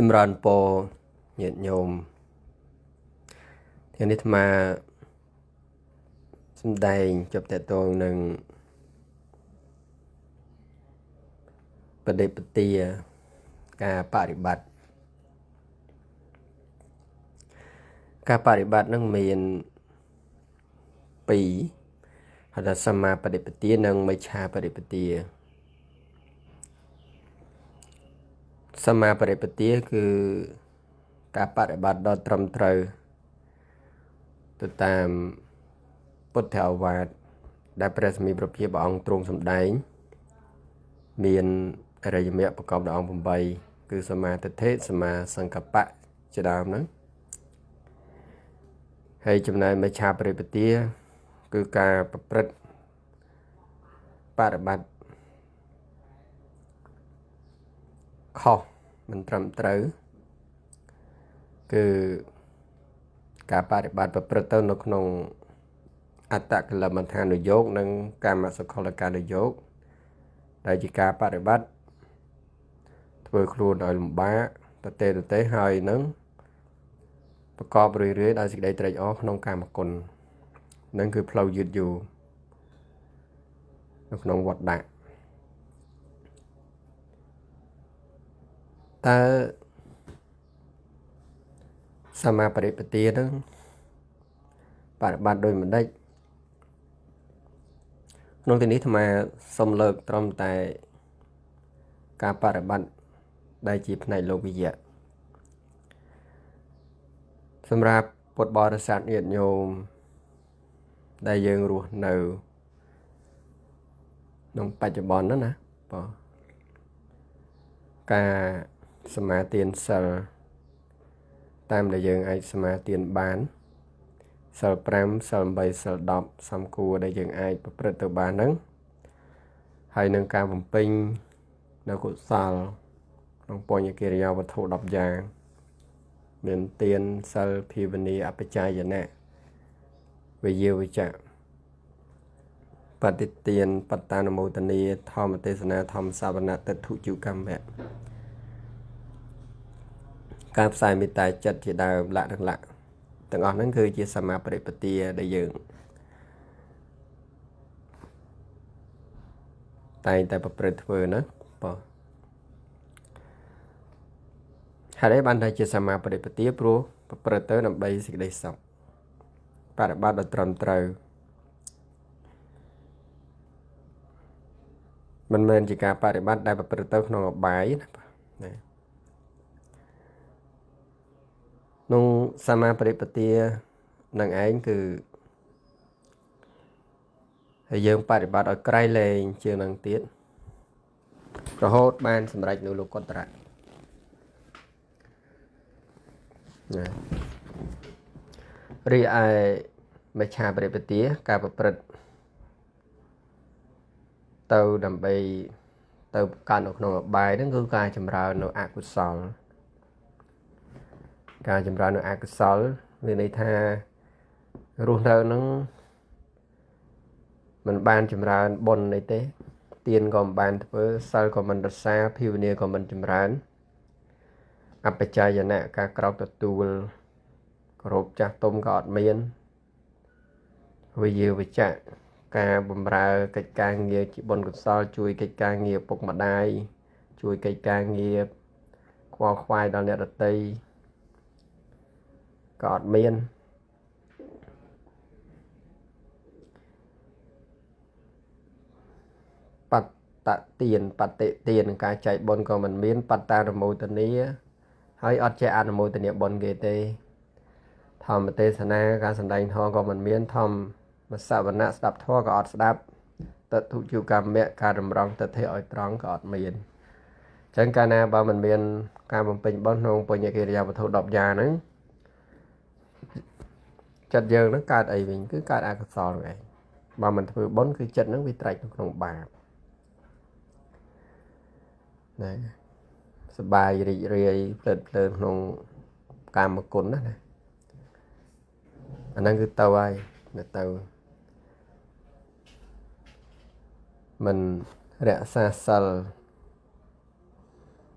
ចម្រើនពរញាតិញោមថ្ងៃនេះអាត្មាសម្ដែងជប់តកតងនឹងបដិបទាការបរិបត្តិការបរិបត្តិនឹងមានពីរហៅថាសម្មាបដិបទានិងមិច្ឆាបដិបទាសម្មាបដិបទាគឺការបរិបត្តិដ៏ត្រឹមត្រូវទៅតាមពុទ្ធឱវាទដែលព្រះសម្មាព្រះភិព្រះអង្គទ្រង់សម្ដែងមានអរិយមគ្គប្រកបដោយអង្គ8គឺសមាទិដ្ឋិសមាសង្កប្បៈជាដើមហ្នឹងហើយចំណែកមិច្ឆាបរិបទាគឺការប្រព្រឹត្តបរិបត្តិខុសមិនត្រឹមត្រូវគឺការបរិបត្តិប្រព្រឹត្តទៅនៅក្នុងអត្តកលមដ្ឋានុយោគនិងកាមសុខលកានុយោគដែលជាការបរិបត្តិធ្វើខ្លួនឲ្យលំបាកតេហើយនឹងប្រកបរឿយៗដោយសេចក្តីត្រេកអរក្នុងកាមគុណនឹងគឺផ្លូវយឺតយូរនៅក្នុងវត្តដាក់តើសមាបរិបទានឹងបរិបត្តិដោយមិនដេចក្នុងទីនេះអាត្មាសូមលើកត្រឹមតែការបរិបត្តិដែលជាផ្នែកលោកវិយៈសម្រាប់ពុទ្ធបរិស័ទញាតិញោមដែលយើងរស់នៅក្នុងបច្ចុប្បន្នហ្នឹងណាបាទការសមាទានសិលតាមដែលយើងអាចសមាទានបានសិល5សិល8សិល10សំគួរដែលយើងអាចប្រព្រឹត្តទៅបានហ្នឹងហើយនឹងការបំពេញនៅកុសលក្នុងបញ្ញកិរិយាវត្ថុ10យ៉ាងមានទានសិលភាវនាអបច្ចយនៈវិយាវិចៈបតិទានបត្តានុមោទនីធម្មទេសនាធម្មសវនៈទិដ្ឋុជកម្មៈការផ្សាយមេត្តាចិត្តជាដើមលក្ខណៈទាំងអស់ហ្នឹងគឺជាសមាបរិបទាដែលយើងតែងតែប្រព្រឹត្តធ្វើណាបាទហើយបានថាជាសមាបរិបទាព្រោះប្រព្រឹត្តទៅដើម្បីសេចក្តីសុខបរិបត្តិដ៏ត្រឹមត្រូវមិនមែនជាការបរិបត្តិដែលប្រព្រឹត្តទៅក្នុងអបាយណាបាទណាក្នុងសមាបរិបទានឹងឯងគឺហើយយើងបរិបត្តិឲ្យក្រៃលែងជាងនឹងទៀតរហូតបានសម្រេចនៅលោកុត្តរៈណារីឯមិច្ឆាបរិបទាការប្រព្រឹត្តទៅដើម្បីទៅកើតនៅក្នុងអបាយហ្នឹងគឺការចម្រើននៅអកុសលការចម្រើននៅអកុសលមានន័យថារស់នៅហ្នឹងមិនបានចម្រើនបុណ្យអីទេទានក៏មិនបានធ្វើសិលក៏មិនរក្សាភាវនាក៏មិនចម្រើនអបច្ចយនៈការក្រោកទទួលគោរពចាស់ទុំក៏អត់មានវិយាវិចៈការបំរើកិច្ចការងារជាបុណ្យកុសលជួយកិច្ចការងារពុកម្ដាយជួយកិច្ចការងារខ្វល់ខ្វាយដល់អ្នកដទៃក៏អត់មានបត្តទានបតិទានការចែកបុណ្យក៏មិនមានបត្តានុមោទនាហើយអត់ចេះអនុមោទនាបុណ្យគេទេធម្មទេសនាការសម្ដែងធម៌ក៏មិនមានធម្មសវនៈស្ដាប់ធម៌ក៏អត់ស្ដាប់តទុជកម្មៈការរំរងទិដ្ឋិឲ្យត្រង់ក៏អត់មានអញ្ចឹងកាលណាបើមិនមានការបំពេញបុណ្យក្នុងបញ្ញកិរិយាវត្ថុ10យ៉ាងហ្នឹងចិត្តយើងហ្នឹងកើតអីវិញគឺកើតអកុសលហ្នឹងឯងបើមិនធ្វើបុណ្យគឺចិត្តហ្នឹងវាត្រេកនៅក្នុងបាបណាសបាយរីករាយភ្លើតភ្លើនក្នុងកាមគុណណាណាអាហ្នឹងគឺទៅហើយទៅមិនរក្សាសិល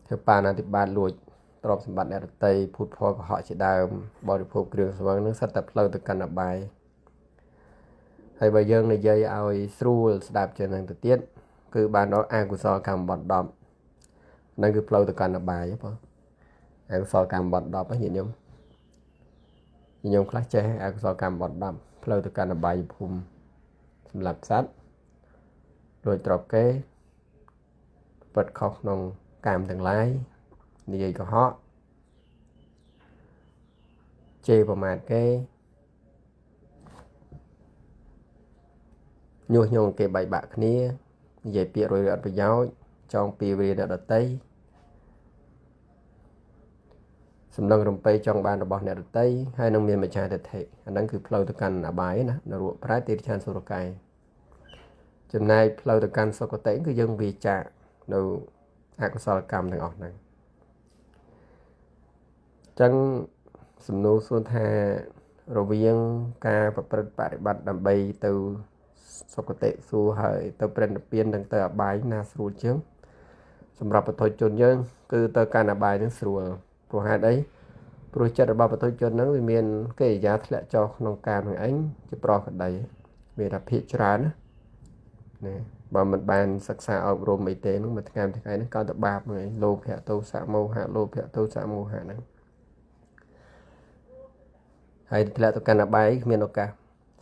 ធ្វើបាណាតិបាតលួច ទ្រព្យសម្បត្តិអ្នកដទៃភូតភរកុហកជាដើមបរិភោគគ្រឿងស្រវឹងនឹងសិតតែផ្លូវទៅកាន់អបាយហើយបើយើងនិយាយឲ្យស្រួលស្ដាប់ជាងនឹងទៅទៀតគឺបានដល់អកុសលកម្មបត្តិ10ហ្នឹងគឺផ្លូវទៅកាន់អបាយបងអកុសលកម្មបត្តិ10ហ្នឹងញាតិញោមញាតិញោមខ្លះចេះអកុសលកម្មបត្តិ10ផ្លូវទៅកាន់អបាយភូមិសម្រាប់សត្វលួចទ្រព្យគេប្រព្រឹត្តខុសក្នុងកាមទាំងឡាយនិយាយកុហកជេរប្រមាថគេញុះញង់គេបែកបាក់គ្នានិយាយពាក្យរួយអត់ប្រយោជន៍ចងពីវេរាអ្នកដតីសម្លឹងរំពៃចង់បានរបស់អ្នកដតីហើយនឹងមានមច្ឆាទិដ្ឋិអាហ្នឹងគឺផ្លូវទៅកាន់អបាយណានរកប្រែតិរិឆានសុរកាយចំណែកផ្លូវទៅកាន់សុគតិគឺយើងវាចាកនៅអកុសលកម្មទាំងអស់ហ្នឹងអញ្ចឹងសំណួរសួរថារវាងការប្រព្រឹត្តបរិបត្តិដើម្បីទៅសុគតិសួរហើយទៅព្រះនិព្វាននិងទៅអបាយណាស្រួលជាងសម្រាប់បុថុជនយើងគឺទៅកាន់អបាយនឹងស្រួលព្រោះហេតុអីព្រោះចិត្តរបស់បុថុជនហ្នឹងវាមានកិរិយាធ្លាក់ចុះក្នុងកាមនឹងឯងជាប្រក្តីវាថាភាកច្រើនណាបើមិនបានសិក្សាអប់រំអីទេហ្នឹងមួយថ្ងៃមួយថ្ងៃហ្នឹងកើតតែបាបហ្នឹងឯងលោភៈទោសៈមោហៈលោភៈទោសៈមោហៈហ្នឹងហើយធ្លាក់ទៅកាន់អបាយគ្មានឱកាស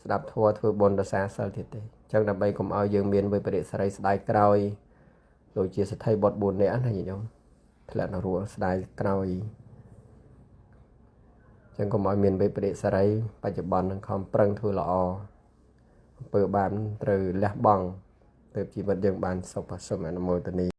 ស្ដាប់ធម៌ធ្វើបុណ្យរសាសិលទៀតទេអញ្ចឹងដើម្បីកុំឲ្យយើងមានវិបរិសរីស្ដាយក្រោយដូចជាសទ្ធិបុត្រ4នាក់ណាញាតិញោមធ្លាក់នរកស្ដាយក្រោយអញ្ចឹងកុំឲ្យមានវិបរិសរីបច្ចុប្បន្ននឹងខំប្រឹងធ្វើល្អអំពើបាបត្រូវលះបង់ទើបជីវិតយើងបានសុខសូមអនុមោទនា។